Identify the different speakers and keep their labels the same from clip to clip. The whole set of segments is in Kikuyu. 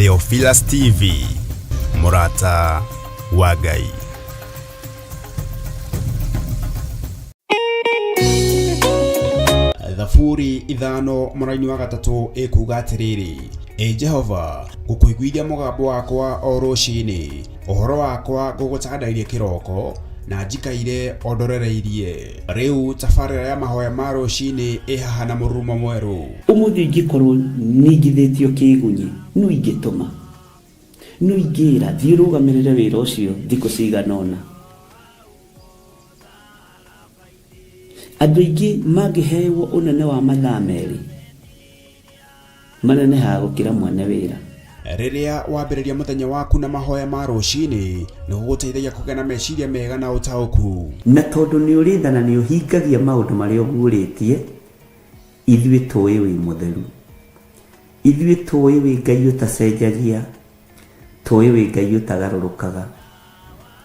Speaker 1: Theophilus TV, mũrata wa Ngai. Thaburi 5 mũraini wa 3 ĩkuga atĩrĩrĩ, Ĩ Jehova, ngũkũiguithia mũgambo wakwa o rũcinĩ, ũhoro wakwa ngũgũtandairie kĩroko, na njikaire o ndorereirie. Rĩu tabarĩra ya mahoya ma rũcinĩ ĩ haha na mũrurumo mwerũ.
Speaker 2: Ũmũthĩ ingĩkorwo ningithĩtio kĩgunyi, nũ ingĩtũma? Nũ ingĩra thiĩ ũrũgamĩrĩre wĩra ũcio thikũ cigana ũna? Andũ aingĩ mangĩhewo ũnene wa mathaa 2, manenehaga gũkĩra mwene wĩra.
Speaker 1: Rĩrĩa wambĩrĩria mũthenya waku na mahoya ma rũcinĩ, nĩ gũgũteithagia kũgĩa na meciria mega na ũtaũku.
Speaker 2: Na tondũ nĩ ũrĩ tha na nĩ ũhingagia maũndũ marĩa ũguũrĩtie, ithuĩ tũĩ wĩ mũtheru. Ithuĩ tũĩ wĩ Ngai ũtacenjagia, tũĩ wĩ Ngai ũtagarũrũkaga.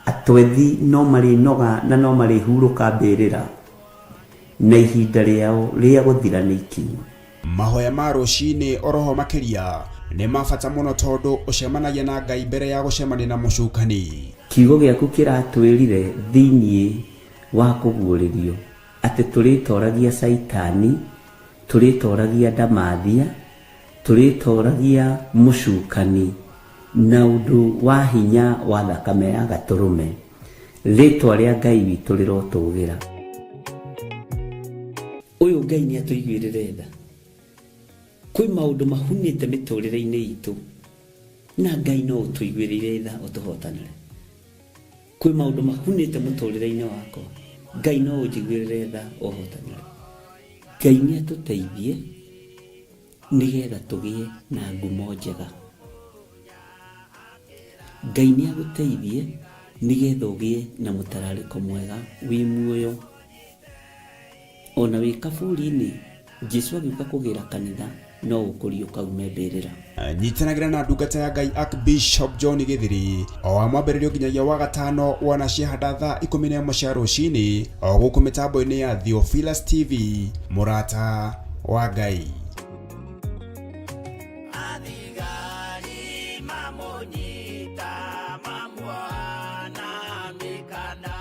Speaker 2: Atwethi no marĩnoga na no marĩhurũka mbĩrĩra, na ihinda rĩao rĩa gũthira nĩ ikinyu.
Speaker 1: Mahoya ma rũcinĩ oroho makĩria nĩ ma bata mũno tondũ ũcemanagia na Ngai mbere ya gũcemania na mũcukani.
Speaker 2: Kiugo gĩaku kĩratwĩrire thĩinĩ wa kũguũrĩrio atĩ tũrĩtoragia Caitani, tũrĩtoragia ndamathia, tũrĩtoragia mũcukani na ũndũ wa hinya wa thakame ya gatũrũme. Rĩtwa rĩa Ngai witũ rĩrotũgĩra. Ũyũ Ngai nĩ atũiguĩrĩre tha. Kwĩ maũndũ mahunĩte mĩtũrĩre-inĩ itũ, na Ngai no ũtũiguĩrĩire tha ũtũhotanĩre. Kwĩ maũndũ mahunĩte mũtũrĩre-inĩ wakwa, Ngai no ũnjiguĩrĩre tha ũhotanĩre. Ngai nĩ atũteithie nĩgetha tũgĩe na ngumo njega. Ngai nĩ agũteithie nĩgetha ũgĩe na mũtararĩko mwega wĩ muoyo. Ona wĩ kaburi-inĩ, Jesu agĩũka kũgĩra kanitha no ũkũriũka ume mbĩrĩra.
Speaker 1: Nyitanagĩra na ndungata ya Ngai Archbishop John Githiri o wa mwambĩrĩrio nginyagia wa gatano wana ciahanda thaa 11 cia rũcinĩ o gũkũ mĩtambo-inĩ ya Theophilus TV, mũrata wa Ngai.
Speaker 3: Athigari mamũnyita mamuoha na mĩkanda.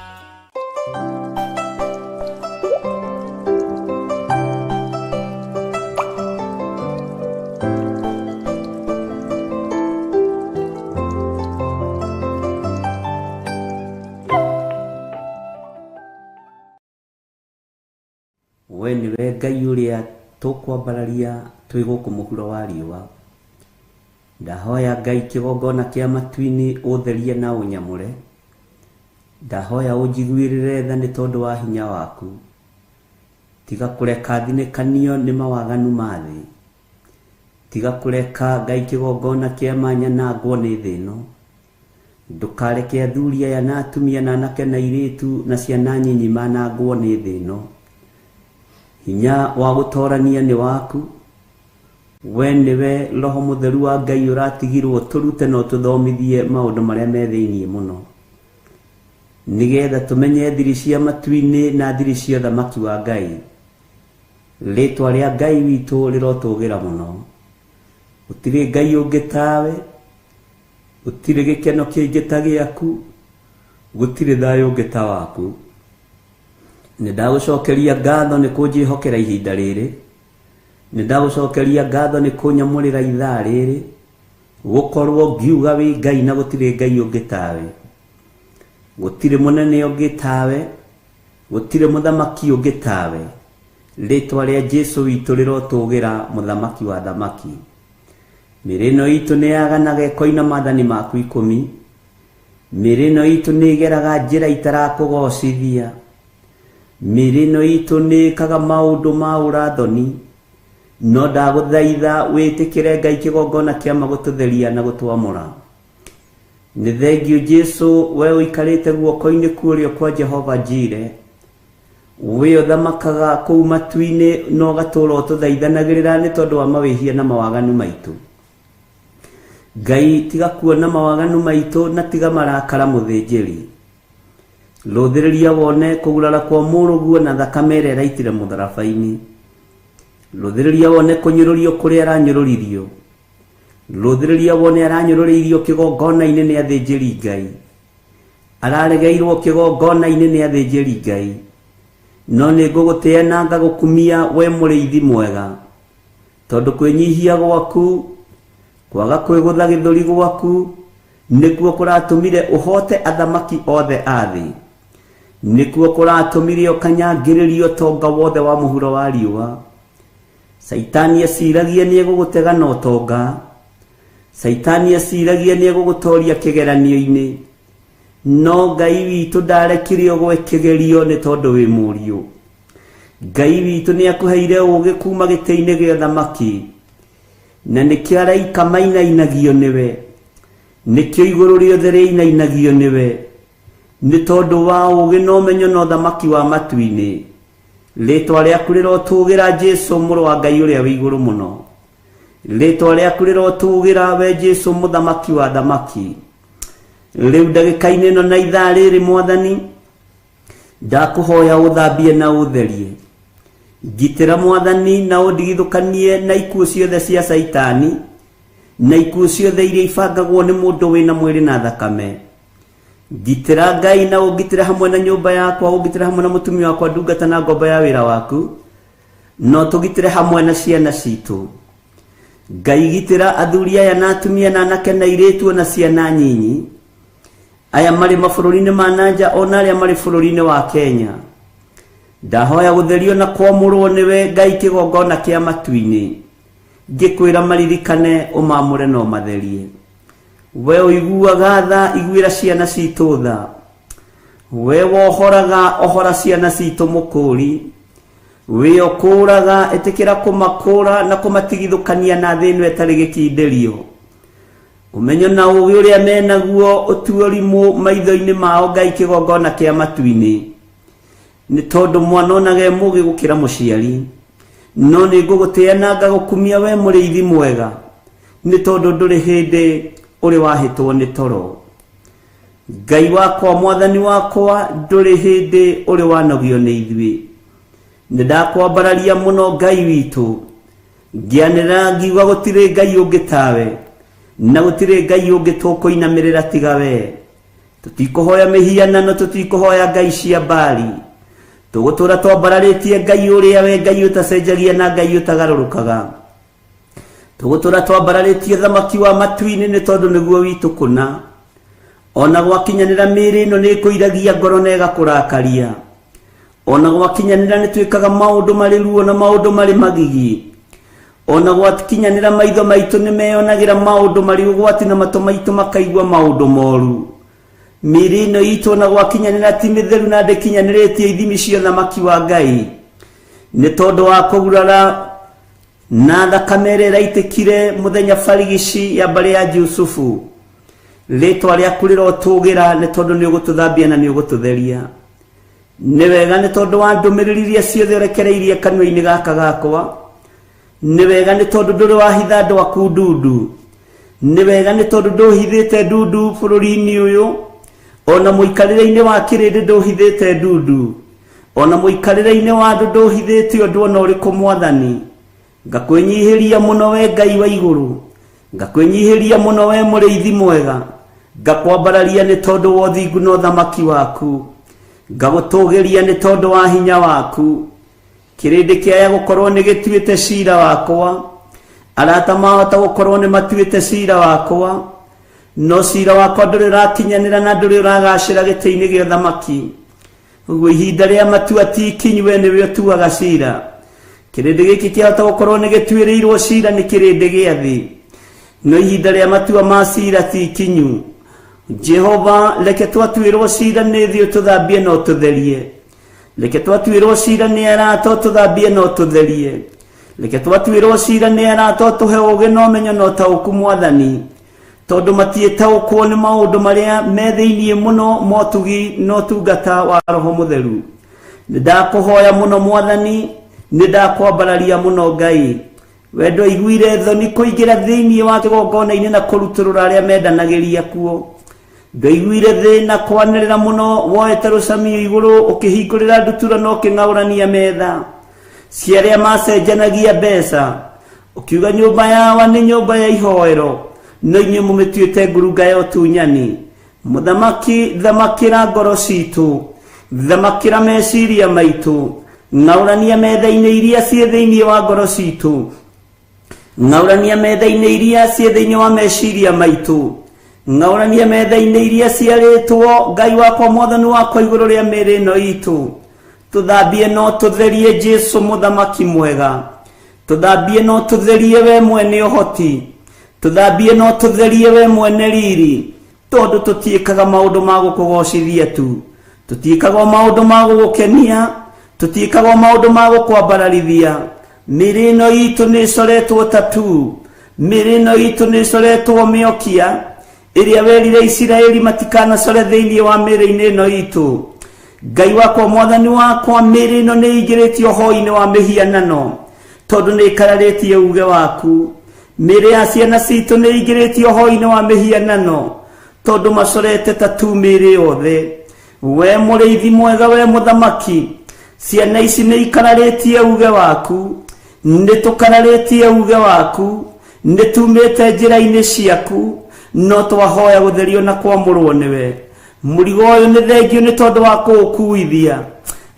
Speaker 2: We nĩwe Ngai ũrĩa tũkwambararia twĩ gũkũ mũhuro wa riũa. Ndahoya Ngai kĩgongona kĩa matu-inĩ ũtherie na ũnyamũre. Ndahoya ũnjiguĩrĩre tha nĩ tondũ wa hinya waku. Tiga kũreka thinĩkanio nĩ mawaganu ma thĩ. Tiga kũreka Ngai kĩgongona kĩa manyanangwo nĩ thĩ ĩno. Ndũkareke athuri aya na atumia na anake na airĩtu na ciana nyinyi manangwo nĩ thĩ ĩno. Hinya wa gũtorania nĩ waku. We nĩwe Roho Mũtheru wa Ngai ũratigirwo tũrute na ũtũthomithie maũndũ marĩa me thĩinĩ mũno, nĩgetha tũmenye thiri cia matu-inĩ na thiri cia ũthamaki wa Ngai. Rĩtwa rĩa Ngai witũ rĩrotũgĩra mũno. Gũtirĩ Ngai ũngĩ tawe, gũtirĩ gĩkeno kĩngĩ ta gĩaku, gũtirĩ thayũ ũngĩ ta waku. Nĩ ndagũcokeria ngatho nĩ kũnjĩhokera ihinda rĩrĩ. Nĩ ndagũcokeria ngatho nĩ kũnyamũrĩra ithaa rĩrĩ, gũkorwo ngiuga wĩ Ngai na gũtirĩ Ngai ũngĩ tawe. Gũtirĩ mũnene ũngĩ tawe, gũtirĩ mũthamaki ũngĩ tawe. Rĩtwa rĩa Jesu witũ rĩrotũgĩra, mũthamaki wa thamaki. Mĩĩrĩ ĩno itũ nĩ yaganaga ĩkoina maathani maku 10. Mĩĩrĩ ĩno itũ nĩ ĩgeraga njĩra itarakũgocithia. Mĩĩrĩ ĩno itũ nĩ ĩkaga maũndũ ma ũrathoni. No ndagũthaitha wĩtĩkĩre Ngai kĩgongona kĩa magũtũtheria na gũtwamũra. Nĩ thengio Jesu, we ũikarĩte guoko-inĩ kũrĩo kwa Jehova Jire. We ũthamakaga kũu matu-inĩ na ũgatũũra ũtũthaithanagĩrĩra nĩ tondũ wa mawĩhia na mawaganu maitũ. Ngai, tiga kuona mawaganu maitũ na tiga marakara mũthĩnjĩri. Rũthĩrĩria wone kũgurara kwa mũrũguo na thakame ĩrĩa ĩraitire mũtharaba-inĩ. Rũthĩrĩria wone kũnyũrũrio kũrĩa aranyũrũririo. Rũthĩrĩria wone aranyũrũrĩirio kĩgongona-inĩ nĩ athĩnjĩri Ngai, araregeirwo kĩgongona-inĩ nĩ athĩnjĩri Ngai. No nĩ ngũgũtĩĩa na ngagũkumia we mũrĩithi mwega, tondũ kwĩnyihia gwaku, kwaga kwĩgũtha gĩthũri gwaku, nĩkuo kũratũmire ũhote athamaki othe a thĩ, nĩkuo kũratũmire ũkanyangĩrĩrio ũtonga wothe wa mũhuro wa riũa. Caitani eciragia nĩ egũgũtega na ũtonga, Caitani eciragia nĩ egũgũtoria kĩgeranio-inĩ, no Ngai witũ ndarekire ũgwe kĩgerio nĩ tondũ wĩ mũriũ. Ngai witũ nĩ akũheire ũũgĩ kuma gĩtĩ-inĩ gĩa ũthamaki, na nĩkĩo araika mainainagio nĩwe, nĩkĩo igũrũ rĩothe rĩinainagio nĩwe, nĩ tondũ wa ũũgĩ na ũmenyo na ũthamaki wa matu-inĩ. Rĩĩtwa rĩaku rĩrotũũgĩra Jesu mũrũ wa Ngai ũrĩa wĩ igũrũ mũno. Rĩĩtwa rĩaku rĩrotũũgĩra we Jesu mũthamaki wa athamaki. Rĩu ndagĩka-inĩ ĩno na ithaa rĩrĩ Mwathani, ndakũhoya ũthambie na ũtherie. Ngitĩra Mwathani na ũndigithũkanie na ikuũ ciothe cia Caitani, na ikuũ ciothe iria ibangagwo nĩ mũndũ wĩna mwĩrĩ na thakame. Ngitĩra Ngai na ũngitĩre hamwe na nyũmba yakwa, ũngitĩre hamwe na mũtumia wakwa, ndungata na ngombo ya wĩra waku, no tũgitĩre hamwe na ciana citũ. Ngai gitĩra athuri aya na atumia na anake na airĩtu na ciana nyinyi, aya marĩ mabũrũri-inĩ ma nanja ona arĩa marĩ bũrũri-inĩ wa Kenya. Ndahoya gũtherio na kwamũrwo nĩwe Ngai kĩgongona kĩa matu-inĩ, ngĩkwĩra maririkane ũmamũre na ũmatherie. We ũiguaga tha, iguĩra ciana citũ tha. We wohoraga, ohora ciana citũ mũkũri. We ũkũũraga, ĩtĩkĩra kũmakũũra na kũmatigithũkania na thĩ ĩno ĩtarĩ gĩkindĩrio. Ũmenyo na ũũgĩ ũrĩa menaguo ũtue ũrimũ maitho-inĩ mao Ngai kĩgongona kĩa matu-inĩ. Nĩ tondũ mwana onaga e mũũgĩ gũkĩra mũciari. No nĩ ngũgũtĩĩa na ngagũkumia we mũrĩithi mwega, nĩ tondũ ndũrĩ hĩndĩ ũrĩ wahĩtwo nĩ toro. Ngai wakwa, Mwathani wakwa, ndũrĩ hĩndĩ ũrĩ wanogio nĩ ithuĩ. Nĩ ndakwambararia mũno Ngai witũ, ngĩanĩrĩra ngiuga gũtirĩ Ngai ũngĩ tawe, na gũtirĩ Ngai ũngĩ tũkũinamĩrĩra tiga we. Tũtikũhoya mĩhianano, tũtikũhoya ngai cia Baali. Tũgũtũũra twambararĩtie Ngai ũrĩa we Ngai ũtacenjagia na Ngai ũtagarũrũkaga. Tũgũtũũra twambararĩtie thamaki wa matu-inĩ nĩ tondũ nĩguo witũ kũna. Ona gwakinyanĩra mĩĩrĩ ĩno nĩ ĩkũiragia ngoro na ĩgakũrakaria. Ona gwakinyanĩra nĩ twĩkaga maũndũ marĩ ruo na maũndũ marĩ magigi. Ona gwakinyanĩra maitho maitũ nĩ meyonagĩra maũndũ marĩ ũgwati na matũ maitũ makaigua maũndũ moru. Mĩĩrĩ ĩno itũ ona gwakinyanĩra ti mĩtheru na ndĩkinyanĩrĩtie ithimi cia ũthamaki wa Ngai. Nĩ tondũ wa kũgurara na thakame ĩrĩa ĩraitĩkire mũthenya barigici ya mbarĩ ya Jusufu. Rĩĩtwa rĩaku rĩrotũũgĩra nĩ tondũ nĩ ũgũtũthambia na nĩ ũgũtũtheria. Nĩ wega nĩ tondũ wa ndũmĩrĩri iria ciothe ũrekereirie kanua-inĩ gaka gakwa. Nĩ wega nĩ tondũ ndũrĩ wahitha andũ aku ndundu. Nĩ wega nĩ tondũ ndũhithĩte ndundu bũrũri-inĩ ũyũ, ona mũikarĩre-inĩ wa kĩrĩndĩ ndũhithĩte ndundu, ona mũikarĩre-inĩ wa andũ ndũhithĩte ũndũ ona ũrĩkũ Mwathani. Ngakwĩnyihĩria mũno we Ngai wa igũrũ, ngakwĩnyihĩria mũno we mũrĩithi mwega, ngakwambararia nĩ tondũ wa ũthingu na ũthamaki waku, ngagũtũgĩria nĩ tondũ wa hinya waku. Kĩrĩndĩ kĩaya gũkorwo nĩ gĩtuĩte cira wakwa, arata mahota gũkorwo nĩ matuĩte cira wakwa, no cira wakwa ndũrĩ ũrakinyanĩra na ndũrĩ ũragacĩra gĩtĩ-inĩ gĩa ũthamaki. Ũguo ihinda rĩa matua ti ikinyu, we nĩwe ũtuaga cira. Kĩrĩndĩ gĩkĩ kĩahota gũkorwo nĩ gĩtuĩrĩirwo cira nĩ kĩrĩndĩ gĩa thĩ, no ihinda rĩa matua ma cira ti ikinyu. Jehova, reke twatuĩrwo cira nĩ thĩ ũtũthambie na ũtũtherie. Reke twatuĩrwo cira nĩ arata ũtũthambie na ũtũtherie. Reke twatuĩrwo cira nĩ arata ũtũhe ũũgĩ na ũmenyo na ũtaũku Mwathani, tondũ matiĩtaũkwo nĩ maũndũ marĩa me thĩinĩ mũno motugi na ũtungata wa Roho Mũtheru. Nĩ ndakũhoya mũno Mwathani, nĩ ndakwambararia mũno Ngai. We ndwaiguire thoni kũingĩra thĩinĩ wa kĩgongona-inĩ na kũrutũrũra arĩa mendanagĩria kuo. Ndwaiguire thĩna kwanĩrĩra mũno woete rũcamio igũrũ ũkĩhingũrĩra ndutura na ũkĩng'aũrania metha cia arĩa macenjanagia mbeca. Ũkiuga nyũmba yawa nĩ nyũmba ya ihoero, no inyuĩ mũmĩtuĩte ngurunga ya ũtunyani. Mũthamaki, thamakĩra ngoro citũ, thamakĩra meciria maitũ, ng'aũrania metha-inĩ iria ciĩ thĩinĩ wa ngoro citũ, ng'aũrania metha-inĩ iria ciĩ thĩinĩ wa meciria maitũ, ng'aũrania metha-inĩ iria ciarĩtwo Ngai wakwa mwathani wakwa igũrũ rĩa mĩĩrĩ ĩno itũ. Tũthambie no tũtherie Jesu mũthamaki mwega, tũthambie no tũtherie we mwene ũhoti, tũthambie no tũtherie we mwene riri, tondũ tũtiĩkaga maũndũ ma gũkũgocithia tu, tũtiĩkaga o maũndũ ma gũgũkenia, tũtiĩkaga o maũndũ ma gũkwambararithia. Mĩĩrĩ ĩno itũ nĩ ĩcoretwo tatu, mĩĩrĩ ĩno itũ nĩ ĩcoretwo mĩokia ĩrĩa werire Isiraeli matikanacore thĩinĩ wa mĩĩrĩ-inĩ ĩno itũ. Ngai wakwa mwathani wakwa, mĩĩrĩ ĩno nĩ ĩingĩrĩtio hoi-inĩ wa mĩhianano, tondũ nĩ ĩkararĩtie uge waku. Mĩĩrĩ ya ciana citũ nĩ ĩingĩrĩtio hoi-inĩ wa mĩhianano, tondũ macorete tatu mĩĩrĩ yothe. We mũrĩithi mwega, we mũthamaki, ciana ici nĩ ikararĩtie uge waku, nĩ tũkararĩtie uge waku, nĩ tumĩte njĩra-inĩ ciaku, no twahoya gũtherio na kwamũrwo nĩwe. Mũrigo ũyũ nĩ thengio nĩ tondũ wa kũũkuithia,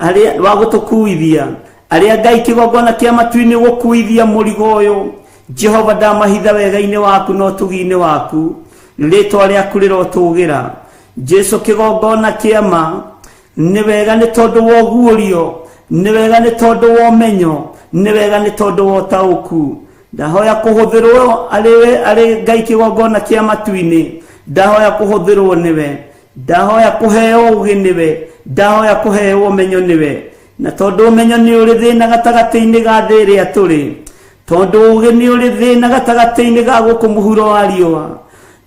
Speaker 2: arĩa wa gũtũkuithia, arĩa Ngai kĩgongona kĩa matu-inĩ gũkuithia mũrigo ũyũ. Jehova, ndamahitha wega-inĩ waku na ũtugi-inĩ waku, rĩtwa rĩaku rĩrotũgĩra. Jesu kĩgongona kĩa ma, nĩ wega nĩ tondũ wa ũguũrio, nĩ wega nĩ tondũ wa ũmenyo, nĩ wega nĩ tondũ wa ũtaũku. Ndahoya kũhũthĩrwo arĩ arĩ Ngai kĩgongona kĩa matu-inĩ, ndahoya kũhũthĩrwo nĩwe, ndahoya kũheo ũgĩ nĩwe, ndahoya kũheo ũmenyo nĩwe. Na tondũ ũmenyo nĩ ũrĩ thĩna gatagatĩ-inĩ ga thĩ ĩrĩa tũrĩ, tondũ ũgĩ nĩ ũrĩ thĩna gatagatĩ-inĩ ga gũkũ mũhuro wa riũa,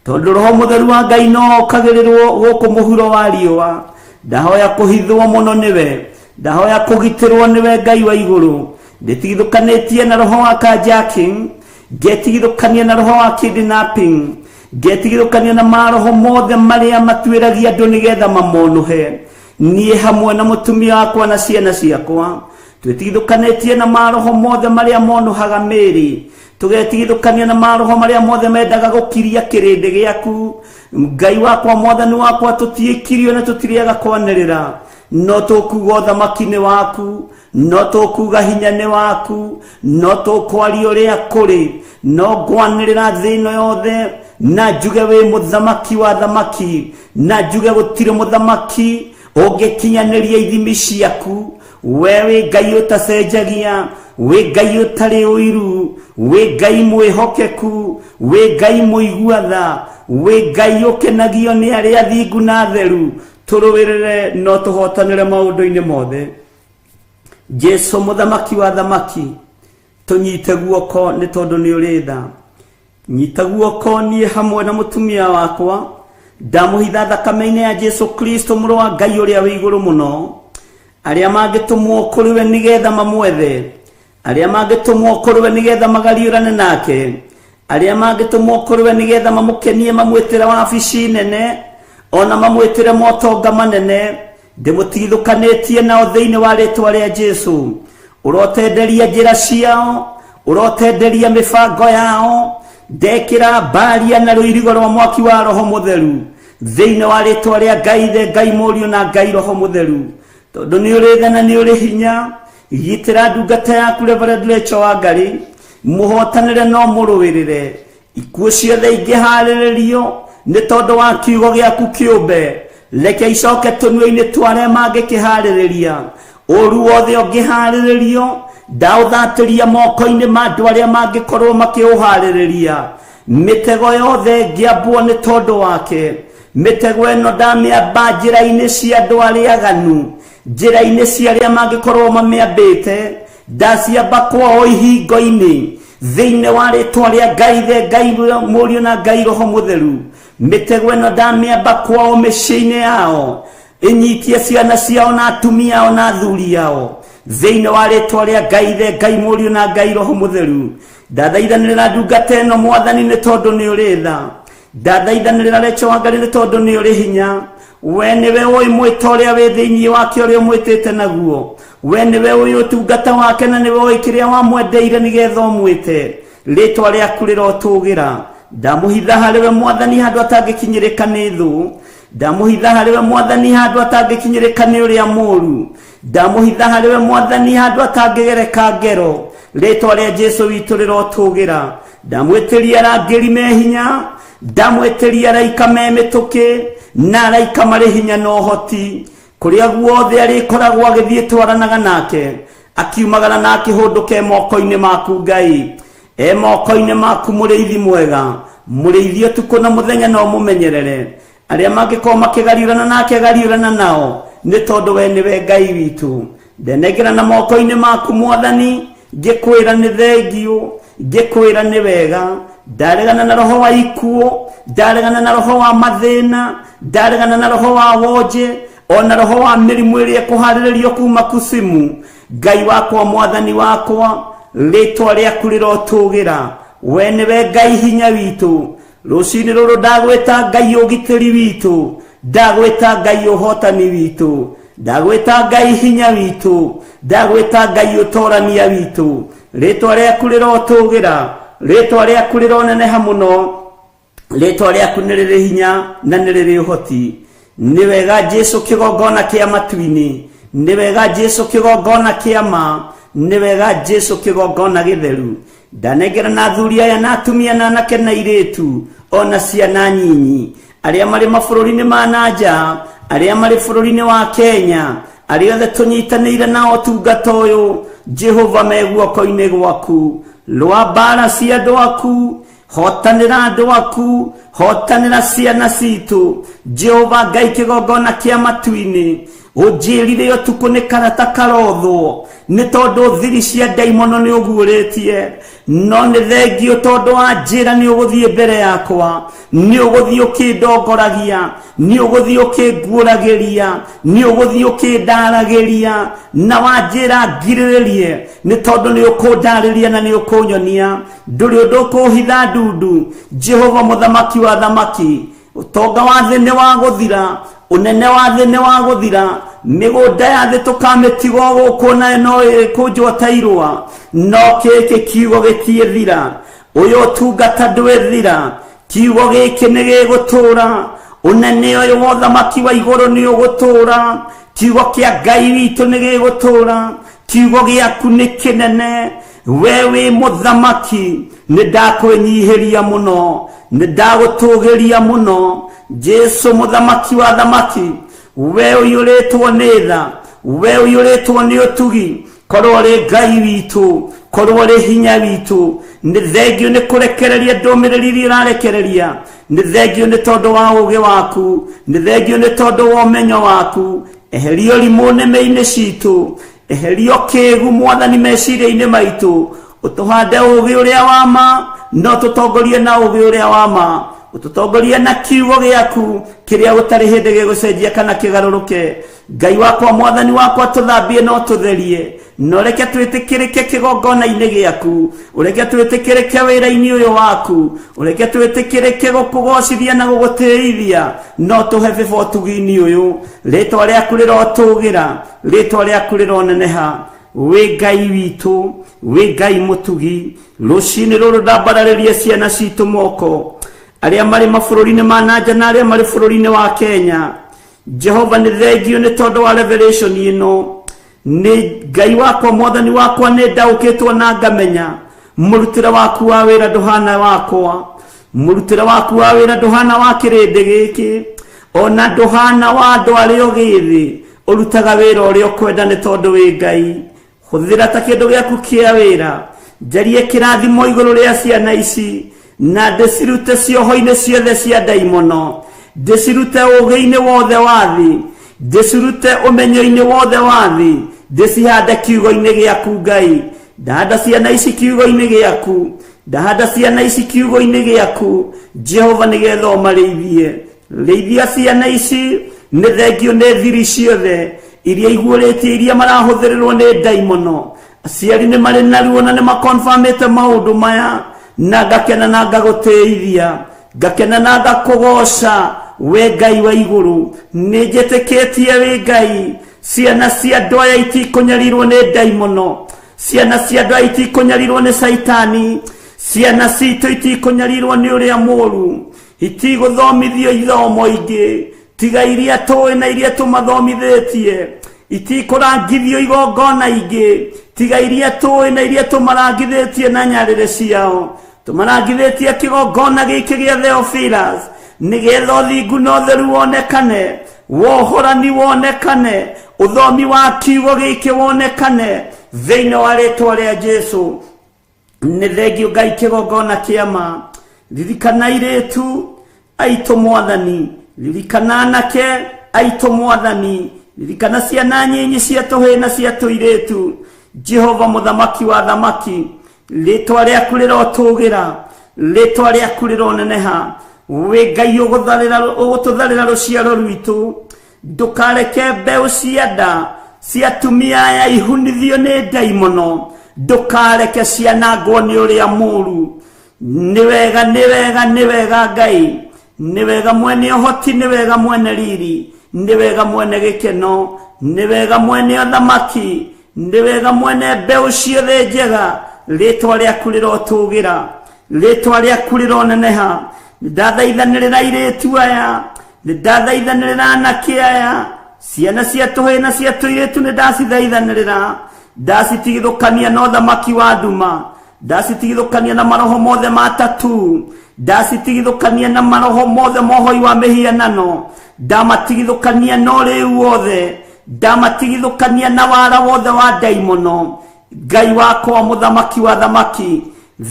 Speaker 2: tondũ roho mũtheru wa Ngai no okagĩrĩrwo gũkũ mũhuro wa riũa, ndahoya kũhithwo mũno nĩwe, ndahoya kũgitĩrwo nĩwe Ngai wa igũrũ. Ndĩtigithũkanĩtie na roho wa carjacking, ngetigithũkania na roho wa kidnapping, ngetigithũkania na maroho mothe marĩa matuĩragia andũ nĩgetha mamonũhe. Niĩ hamwe na mũtumia wakwa na ciana ciakwa twĩtigithũkanĩtie na maroho mothe marĩa monũhaga mĩĩrĩ, tũgetigithũkania na maroho marĩa mothe mendaga gũkiria kĩrĩndĩ gĩaku. Ngai wakwa mwathani wakwa, tũtiĩkirio na tũtirĩaga kwanĩrĩra, no tũkuga ũthamaki nĩ waku, no tũkuga hinya nĩ waku, no tũkwaria ũrĩa kũrĩ, no ngwanĩrĩra thĩ ĩno yothe na njuge wĩ mũthamaki wa thamaki, na njuge gũtirĩ mũthamaki ũngĩkinyanĩria ithimi ciaku. We wĩ Ngai ũtacenjagia, wĩ Ngai ũtarĩ ũiru, wĩ Ngai mwĩhokeku, wĩ Ngai mũigua tha, wĩ Ngai ũkenagio nĩ arĩa athingu na atheru. Tũrũĩrĩre no tũhotanĩre maũndũ-inĩ mothe. Jesu mũthamaki wa thamaki, tũnyite guoko nĩ tondũ nĩ ũrĩ tha. Nyita guoko niĩ hamwe na mũtumia wakwa, ndamũhitha thakame-inĩ ya Jesu Kristo mũrũ wa Ngai ũrĩa wĩ igũrũ mũno. Arĩa mangĩtũmwo kũrĩ we nĩgetha mamwethe, arĩa mangĩtũmwo kũrĩ we nĩgetha magariũrane nake, arĩa mangĩtũmwo kũrĩ we nĩgetha mamũkenie, mamwĩtĩre wabici nene, ona mamwĩtĩre motonga manene, ndĩmũtigithũkanĩtie nao thĩinĩ wa rĩtwa rĩa Jesu. Ũrotenderia njĩra ciao, ũrotenderia mĩbango yao, ndekĩra mbaria na rũirigo rwa mwaki wa Roho Mũtheru thĩinĩ wa rĩtwa rĩa Ngai Ithe, Ngai Mũriũ na Ngai Roho Mũtheru. Tondũ nĩ ũrĩ tha na nĩ ũrĩ hinya, gitĩra ndungata yaku Reverend Rachel Wangari, mũhotanĩre no mũrũĩrĩre. Ikuũ ciothe ingĩharĩrĩrio nĩ tondũ wa kiugo gĩaku kĩũmbe, reke icoke tũnua-inĩ twa arĩa mangĩkĩharĩrĩria. Ũru wothe ũngĩharĩrĩrio, ndaũthatĩria moko-inĩ ma andũ arĩa mangĩkorwo makĩũharĩrĩria. Mĩtego yothe ĩngĩambwo nĩ tondũ wake, mĩtego ĩno ndamĩamba njĩra-inĩ cia andũ arĩa aganu, njĩra-inĩ cia arĩa mangĩkorwo mamĩambĩte, ndaciamba kwao ihingo-inĩ thĩinĩ wa rĩtwa rĩa Ngai Ithe, Ngai Mũriũ na Ngai Roho Mũtheru. Mĩtego ĩno ndamĩamba kwao mĩciĩ-inĩ yao, ĩnyitie ciana ciao na atumia ao na athuri ao thĩinĩ wa rĩtwa rĩa Ngai Ithe, Ngai Mũriũ na Ngai Roho Mũtheru. Ndathaithanĩrĩra ndungata ĩno Mwathani nĩ tondũ nĩ ũrĩ tha. Ndathaithanĩrĩra Rachel Wangari nĩ tondũ nĩ ũrĩ hinya. We nĩwe ũĩ mwĩto ũrĩa wĩ thĩinĩ wake ũrĩa ũmwĩtĩte naguo. We nĩwe ũĩ ũtungata wake na nĩwe ũĩ kĩrĩa wamwendeire nĩgetha ũmwĩte. Rĩtwa rĩaku rĩrotũgĩra. Ndamũhitha harĩwe Mwathani handũ atangĩkinyĩrĩka nĩ thũ. Ndamũhitha harĩwe Mwathani handũ atangĩkinyĩrĩka nĩ ũrĩa mũũru. Ndamũhitha harĩwe Mwathani handũ atangĩgereka ngero. Rĩtwa rĩa Jesu witũ rĩrotũgĩra. Ndamwĩtĩria arangĩri me hinya, ndamwĩtĩria araika me mĩtũkĩ, na araika marĩ hinya na ũhoti. Kũrĩa guothe arĩkoragwo agĩthiĩ twaranaga nake, akiumagara na akĩhũndũka e moko-inĩ maku Ngai. E moko-inĩ maku mũrĩithi mwega, mũrĩithi ũtukũ na mũthenya no mũmenyerere. Arĩa mangĩkorwo makĩgariũrana nake gariũrana nao, nĩ tondũ we nĩwe Ngai witũ. Ndenengera na moko-inĩ maku Mwathani, ngĩkwĩra nĩ thengiũ, ngĩkwĩra nĩ wega. Ndaregana na roho wa ikuũ, ndaregana na roho wa mathĩna, ndaregana na roho wa wonje, ona roho wa mĩrimũ ĩrĩa ĩkũharĩrĩrio kuma kusimu. Ngai wakwa, Mwathani wakwa, rĩtwa rĩaku rĩrotũgĩra. We nĩwe Ngai hinya witũ. Rũcinĩ rũrũ ndagwĩta Ngai ũgitĩri witũ, ndagwĩta Ngai ũhotani witũ, ndagwĩta Ngai hinya witũ, ndagwĩta Ngai ũtorania witũ. Rĩtwa rĩaku rĩrotũgĩra, rĩtwa rĩaku rĩroneneha mũno, rĩtwa rĩaku nĩ rĩrĩ hinya na nĩ rĩrĩ ũhoti. Nĩ wega Jesu kĩgongona kĩa matu-inĩ, nĩ wega Jesu kĩgongona kĩa ma, nĩ wega Jesu kĩgongona gĩtheru. Ndanengera na athuri aya na atumia na anake na airĩtu ona ciana nyinyi, arĩa marĩ mabũrũri-inĩ ma na nja, arĩa marĩ bũrũri-inĩ wa Kenya, arĩa othe tũnyitanĩire nao ũtungata ũyũ, Jehova me guoko-inĩ gwaku. Rũa mbara cia andũ aku, hotanĩra andũ aku, hotanĩra ciana citũ. Jehova Ngai kĩgongona kĩa matu-inĩ, ũnjĩrire ũtukũ nĩ karata karothwo, nĩ tondũ thiri cia ndaimono nĩ ũguũrĩtie. No nĩ thengiũ tondũ wanjĩra nĩ ũgũthiĩ mbere yakwa, nĩ ũgũthiĩ ũkĩndongoragia, nĩ ũgũthiĩ ũkĩnguũragĩria, nĩ ũgũthiĩ ũkĩndaragĩria, na wanjĩra ngirĩrĩrie, nĩ tondũ nĩ ũkũndarĩria na nĩ ũkũnyonia. Ndũrĩ ũndũ ũkũhitha ndundu. Jehova mũthamaki wa thamaki, ũtonga wa thĩ nĩ wa gũthira, ũnene wa thĩ nĩ wa gũthira, mĩgũnda ya thĩ tũkamĩtiga gũkũ nayo no ĩkũnjwo ta irũa. No gĩkĩ kiugo gĩtiĩthira, ũyũ ũtungata ndwĩthira, kiugo gĩkĩ nĩ gĩgũtũũra, ũnene ũyũ wa ũthamaki wa igũrũ nĩ ũgũtũũra, kiugo kĩa Ngai witũ nĩ gĩgũtũũra, kiugo gĩaku nĩ kĩnene. We wĩ mũthamaki, nĩ ndakwĩnyihĩria mũno, nĩ ndagũtũgĩria mũno. Jesu mũthamaki wa thamaki, we ũiyũrĩtwo nĩ tha, we ũiyũrĩtwo nĩ ũtugi, korwo ũrĩ Ngai witũ, korwo ũrĩ hinya witũ. Nĩ thengiũ nĩ kũrekereria ndũmĩrĩri iria ũrarekereria, nĩ thengiũ nĩ tondũ wa ũũgĩ waku, nĩ thengiũ nĩ tondũ wa ũmenyo waku. Eheria ũrimũ nĩmĩ-inĩ citũ, eheria ũkĩgu Mwathani meciria-inĩ maitũ, ũtũhande ũũgĩ ũrĩa wa ma, no tũtongorie na ũũgĩ ũrĩa wa ma, ũtũtongorie na kiugo gĩaku kĩrĩa gũtarĩ hĩndĩ gĩgũcenjia kana kĩgarũrũke. Ngai wakwa, Mwathani wakwa, tũthambie na ũtũtherie, na ũreke twĩtĩkĩrĩke kĩgongona-inĩ gĩaku, ũreke twĩtĩkĩrĩke wĩra-inĩ ũyũ waku, ũreke twĩtĩkĩrĩke gũkũgocithia na gũgũtĩithia, no tũhe bĩba ũtugi-inĩ ũyũ. Rĩtwa rĩaku rĩrotũgĩra, rĩtwa rĩaku rĩroneneha. Wĩ Ngai witũ, wĩ Ngai mũtugi. Rũcinĩ rũrũ ndambararĩria ciana citũ moko, arĩa marĩ mabũrũri-inĩ ma na nja na arĩa marĩ bũrũri-inĩ wa Kenya. Jehova nĩ thengiũ nĩ tondũ wa revelation ĩno. Nĩ Ngai wakwa, Mwathani wakwa, nĩ ndaũkĩtwo na ngamenya mũrutĩre waku wa wĩra ndũhana wakwa, mũrutĩre waku wa wĩra ndũhana wa kĩrĩndĩ gĩkĩ, ona ndũhana wa andũ arĩa ũgĩthĩ. Ũrutaga wĩra ũrĩa ũkwenda nĩ tondũ wĩ Ngai. Hũthĩra ta kĩndũ gĩaku kĩa wĩra. Njarie kĩrathimo igũrũ rĩa ciana ici, na ndĩcirute cioho-inĩ ciothe cia ndaimono, ndĩcirute ũũgĩ-inĩ wothe wa thĩ, ndĩcirute ũmenyo-inĩ wothe wa thĩ, ndĩcihande kiugo-inĩ gĩaku Ngai. Ndahanda ciana ici kiugo-inĩ gĩaku, ndahanda ciana ici kiugo-inĩ gĩaku Jehova, nĩgetha ũmarĩithie. Rĩithia ciana ici, nĩ thengio nĩ thiri ciothe iria iguũrĩtie, iria marahũthĩrĩrwo nĩ ndaimono. Aciari nĩ marĩ na ruo na nĩ makonfamĩte maũndũ maya, na ngakena na ngagũtĩithia, ngakena na ngakũgoca we Ngai wa igũrũ. Nĩ njĩtĩkĩtie wĩ Ngai. Ciana cia andũ aya itikũnyarirwo nĩ ndaimono, ciana cia andũ aya itikũnyarirwo nĩ caitani. Ciana citũ itikũnyarirwo nĩ ũrĩa mũũru, itigũthomithio ithomo ingĩ tiga iria tũĩ na iria tũmathomithĩtie, itikũrangithio igongona ingĩ tiga iria tũĩ na iria tũmarangithĩtie na nyarĩrĩ ciao. Tũmarangithĩtie kĩgongona gĩkĩ gĩa Theophilus nĩgetha ũthingu na ũtheru wonekane, wohorani wonekane, ũthomi wa kiugo gĩkĩ wonekane thĩinĩ wa rĩtwa rĩa Jesũ. Nĩ thengio Ngai kĩgongona kĩama. Ririkana airĩtu aitũ Mwathani, ririkana anake aitũ Mwathani, ririkana ciana nyinyi cia tũhĩĩ na cia tũirĩtu. Jehova mũthamaki wa thamaki, rĩtwa rĩaku rĩrotũgĩra, rĩtwa rĩaku rĩroneneha. Wĩ Ngai ũgũtũtharĩra rũciaro rwitũ, ndũkareke mbeũ cia nda cia atumia aya ihunithio nĩ ndaimono, ndũkareke cianangwo nĩ ũrĩa mũũru. Nĩ wega, nĩ wega, nĩ wega Ngai, nĩ wega mwene ũhoti, nĩ wega mwene riri, nĩ wega mwene gĩkeno, nĩ wega mwene ũthamaki, nĩ wega mwene mbeũ ciothe njega. Rĩtwa rĩaku rĩrotũgĩra, rĩtwa rĩaku rĩroneneha. Nĩ ndathaithanĩrĩra airĩtu aya, nĩ ndathaithanĩrĩra anake aya, ciana cia tũhĩĩ na cia tũirĩtu nĩ ndacithaithanĩrĩra. Ndacitigithũkania na ũthamaki wa nduma, ndacitigithũkania na maroho mothe ma tatu, ndacitigithũkania na maroho mothe ma ũhoi wa mĩhianano, ndamatigithũkania na ũrĩu wothe, ndamatigithũkania na wara wothe wa ndaimono. Ngai wakwa mũthamaki wa thamaki,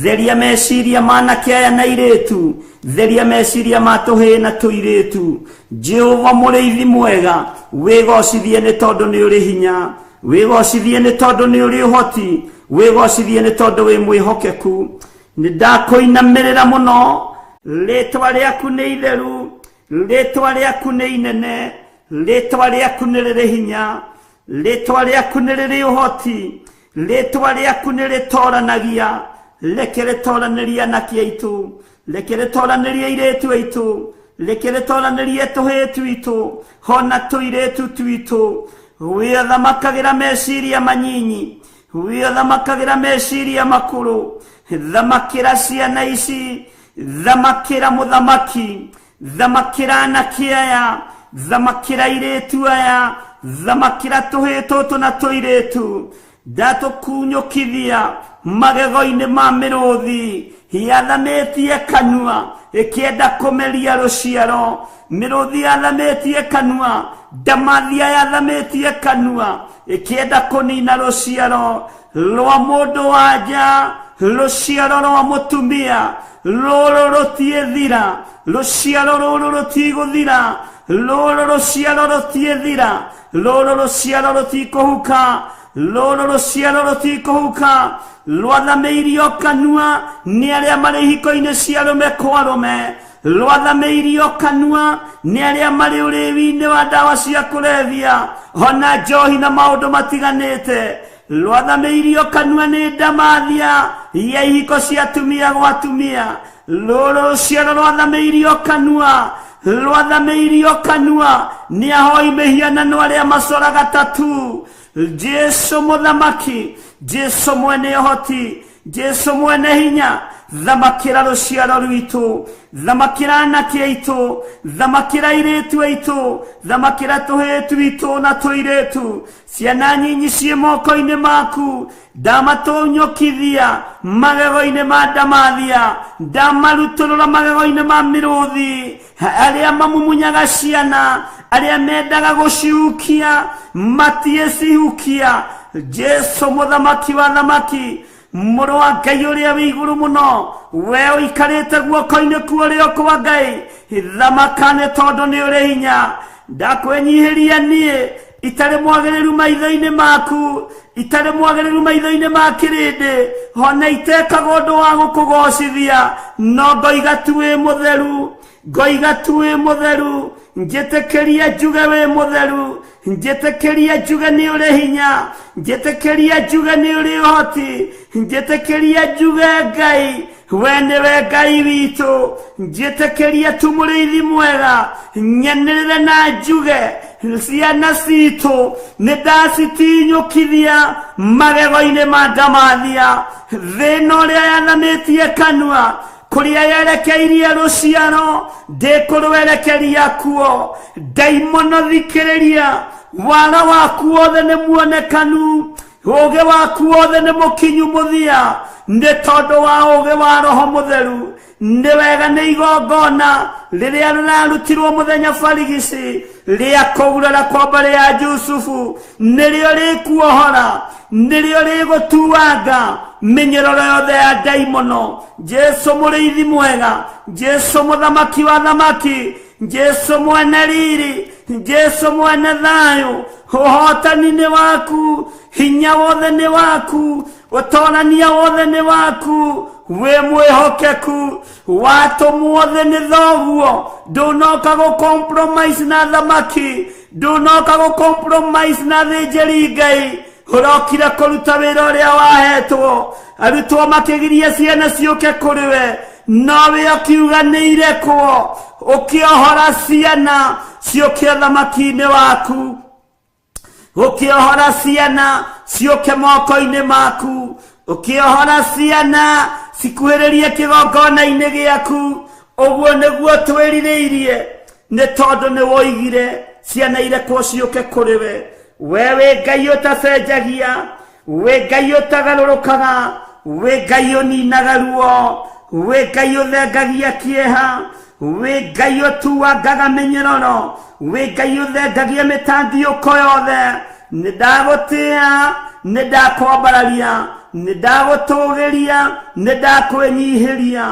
Speaker 2: theria meciria ma anake aya na airĩtu, theria meciria ma tũhĩĩ na tũirĩtu. Jehova mũrĩithi mwega, wĩgocithie nĩ tondũ nĩ ũrĩ hinya, wĩgocithie nĩ tondũ nĩ ũrĩ ũhoti, wĩgocithie nĩ tondũ wĩ mwĩhokeku. Nĩ ndakũinamĩrĩra mũno, rĩtwa rĩaku nĩ itheru, rĩtwa rĩaku nĩ inene, rĩtwa rĩaku nĩ rĩrĩ hinya, rĩtwa rĩaku nĩ rĩrĩ ũhoti, rĩtwa rĩaku nĩ rĩtoranagia. Reke rĩtoranĩrie anake aitũ, reke rĩtoranĩrie airĩtu aitũ, reke rĩtoranĩrie tũhĩĩ twitũ hona tũirĩtu twitũ. Wĩothamakagĩra meciria manyinyi, wĩothamakagĩra meciria makũrũ. Thamakĩra ciana ici, thamakĩra mũthamaki, thamakĩra anake aya, thamakĩra airĩtu aya, thamakĩra tũhĩĩ tũtũ na tũirĩtu. Ndatũkunyũkithia magego-inĩ ma mĩrũthi yathamĩtie kanua ĩkĩenda kũmeria rũciaro. Mĩrũthi yathamĩtie kanua, ndamathia yathamĩtie kanua ĩkĩenda kũnina rũciaro rwa mũndũ wa nja, rũciaro rwa mũtumia. Rũrũ rũtiĩthira, rũciaro rũrũ rũtigũthira, rũrũ rũciaro rũtiĩthira, rũrũ rũciaro rũtikũhuka, rũrũ rũciaro rũtikũhuka. Rwathamĩirio kanua nĩ arĩa marĩ ihiko-inĩ cia arũme kwa arũme, rwathamĩirio kanua nĩ arĩa marĩ ũrĩwi-inĩ wa ndawa cia kũrebia ona njohi na maũndũ matiganĩte. Rwathamĩirio kanua nĩ ndamathia ya ihiko cia atumia gwa atumia. Rũrũ rũciaro rwathamĩirio kanua, rwathamĩirio kanua nĩ ahoi mĩhianano arĩa macoraga tatu. Jesũ mũthamaki, Jesũ mwene ũhoti, Jesũ mwene hinya, thamakĩra rũciaro rwitũ, thamakĩra anake aitũ, thamakĩra airĩtu aitũ, thamakĩra tũhĩĩ twitũ na tũirĩtu. Ciana nyinyi ciĩ moko-inĩ maku, ndamatũnyũkithia magego-inĩ ma ndamathia, ndamarutũrũra magego-inĩ ma mĩrũthi. Arĩa mamumunyaga ciana, arĩa mendaga gũcihukia matiĩcihukia. Jesũ mũthamaki wa thamaki, mũrũ wa Ngai ũrĩa wĩ igũrũ mũno, we ũikarĩte guoko-inĩ kwa ũrĩo kwa Ngai, thamaka nĩ tondũ nĩ ũrĩ hinya. Ndakwĩnyihĩria niĩ itarĩ mwagĩrĩru maitho-inĩ maku, itarĩ mwagĩrĩru maitho-inĩ ma kĩrĩndĩ, hona itekaga ũndũ wa gũkũgocithia, no ngoiga tu wĩ mũtheru, ngoiga tu wĩ mũtheru. Njĩtĩkĩria njuge wĩ mũtheru, njĩtĩkĩria njuge nĩ ũrĩ hinya, njĩtĩkĩria njuge nĩ ũrĩ ũhoti, njĩtĩkĩria njuge Ngai we nĩwe Ngai witũ. Njĩtĩkĩria tu mũrĩithi mwega, nyanĩrĩre na njuge
Speaker 3: Ciana citũ nĩ ndacitinyũkithia magego-inĩ ma ndamathia. Thĩna ũrĩa yathamĩtie kanua kũrĩa yerekeirie rũciaro ndĩkũrwerekeria kuo. Ndaimono thikĩrĩria, wara waku wothe nĩ muonekanu, ũũgĩ waku wothe nĩ mũkinyu mũthia, nĩ tondũ wa ũũgĩ wa Roho Mũtheru. Nĩ wega nĩ igongona rĩrĩa rĩrarutirwo mũthenya barigici rĩa kũgurara kwa mbarĩ ya Jusufu, nĩrĩo rĩkuohora, nĩrĩo rĩgũtuanga mĩnyororo yothe ya ndaimono. Jesu mũrĩithi mwega, Jesu mũthamaki wa thamaki, Jesu mwene riri, Jesu mwene thayũ, ũhotani nĩ waku, hinya wothe nĩ waku, ũtorania wothe nĩ waku, wĩ mwĩhokeku, watũmwo thĩ nĩ thoguo, ndũnoka gũ compromise na thamaki, ndũnoka gũ compromise na thĩnjĩri Ngai, ũrokire kũruta wĩra ũrĩa wahetwo. Arutwo makĩgiria ciana ciũke kũrĩ we, nowe ũkiuga nĩ irekwo, ũkĩohora ciana ciũke ũthamaki-inĩ waku, ũkĩohora ciana ciũke moko-inĩ maku, ũkĩohora ciana cikuhĩrĩrie kĩgongona-inĩ gĩaku. Ũguo nĩguo twĩrirĩirie, nĩ tondũ nĩ woigire ciana irekwo ciũke kũrĩ we. We wĩ Ngai ũtacenjagia, wĩ Ngai ũtagarũrũkaga, wĩ Ngai ũninaga ruo, wĩ Ngai ũthengagia kĩeha, wĩ Ngai ũtuangaga mĩnyororo, wĩ Ngai ũthengagia mĩtandiũko yothe. Nĩ ndagũtĩa, nĩ ndakwambararia, nĩ ndagũtũgĩria, nĩ ndakwĩnyihĩria.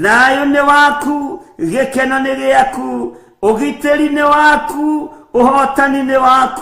Speaker 3: Thayũ nĩ waku, gĩkeno nĩ gĩaku, ũgitĩri nĩ waku, ũhotani nĩ waku.